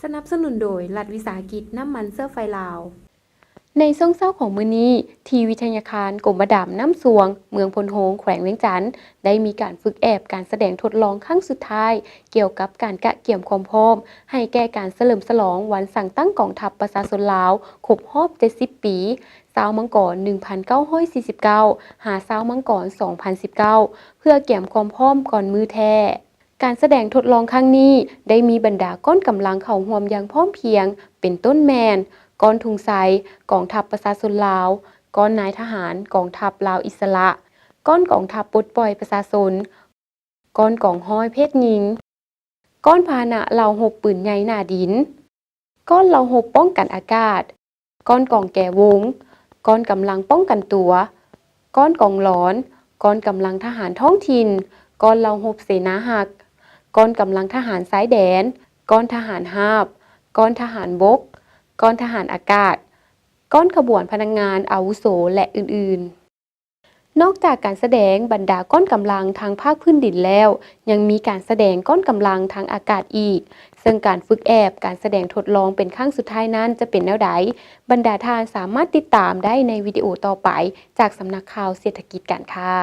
ສະໜັບສະໜູນໂດຍ ລັດວິສາຫະກິດນ້ຳມັນເຊື້ອໄຟລາວ. ໃນຊ່ວງເຊົ້າຂອງມື້ນີ້ ທີ່ວິທະຍາຄານກົມປະດາມນ້ຳຊວງ ເມືອງໂພນໂຮງ ແຂວງວຽງຈັນ ໄດ້ມີການຝຶກແອບການສະແດງທົດລອງຄັ້ງສຸດທ້າຍ ກ່ຽວກັບການກະກຽມຄວາມພ້ອມໃຫ້ແກ່ການສະເຫຼີມສະຫຼອງວັນສ້າງຕັ້ງກອງທັບປະຊາຊົນລາວຄົບຮອບເຈັດສິບປີ, ຊາວມັງກອນໜຶ່ງພັນເກົ້າຮ້ອຍສີ່ສິບເກົ້າ ຫາ ຊາວມັງກອນສອງພັນສິບເກົ້າ ເພື່ອກຽມຄວາມພ້ອມກ່ອນມື້ແທ້. ການສະແດງທົດລອງຄັ້ງນີ້ ໄດ້ມີບັນດາກ້ອນກຳລັງເຂົ້າຮ່ວມຢ່າງພ້ອມພຽງ ເປັນຕົ້ນແມ່ນ ກ້ອນທຸງໄຊ ກອງທັບປະຊາຊົນລາວ, ກ້ອນນາຍທະຫານ ກອງທັບລາວອິດສະຫຼະ, ກ້ອນກອງທັບປົດປ່ອຍປະຊາຊົນ, ກ້ອນກອງຮ້ອຍເພດຍິງ, ກ້ອນພາຫະນະເຫຼົ່າຮົບປືນໃຫຍ່ໜາດິນ, ກ້ອນເຫຼົ່າຮົບປ້ອງກັນອາກາດ, ກ້ອນກອງແກວົງ, ກ້ອນກຳລັງປ້ອງກັນຕົວ, ກ້ອນກອງຫຼອນ, ກ້ອນກຳລັງທະຫານທ້ອງຖິ່ນ, ກ້ອນເຫຼົ່າຮົບເສນາຮັກ, ກ້ອນກຳລັງທະຫານຊາຍແດນ, ກ້ອນທະຫານຮາບ, ກ້ອນທະຫານບົກ, ກ້ອນທະຫານອາກາດ, ກ້ອນຂະບວນພະນັກງານອາວຸໂສ ແລະ ອື່ນໆ. ນອກຈາກການສະແດງບັນດາກ້ອນກຳລັງທາງພາກພື້ນດິນແລ້ວ, ຍັງມີການສະແດງກ້ອນກຳລັງທາງອາກາດອີກ, ເຊິ່ງການຝຶກແອບການສະແດງທົດລອງເປັນຄັ້ງສຸດທ້າຍນັ້ນຈະເປັນແນວໃດ, ບັນດາທ່ານສາມາດຕິດຕາມໄດ້ໃນວິດີໂອຕໍ່ໄປ ຈາກສຳນັກຂ່າວເສດຖະກິດການຄ້າ.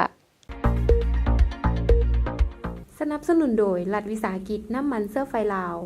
ສະໜັບສະໜູນໂດຍ ລັດວິສາຫະກິດນ້ຳມັນເຊື້ອໄຟລາວ.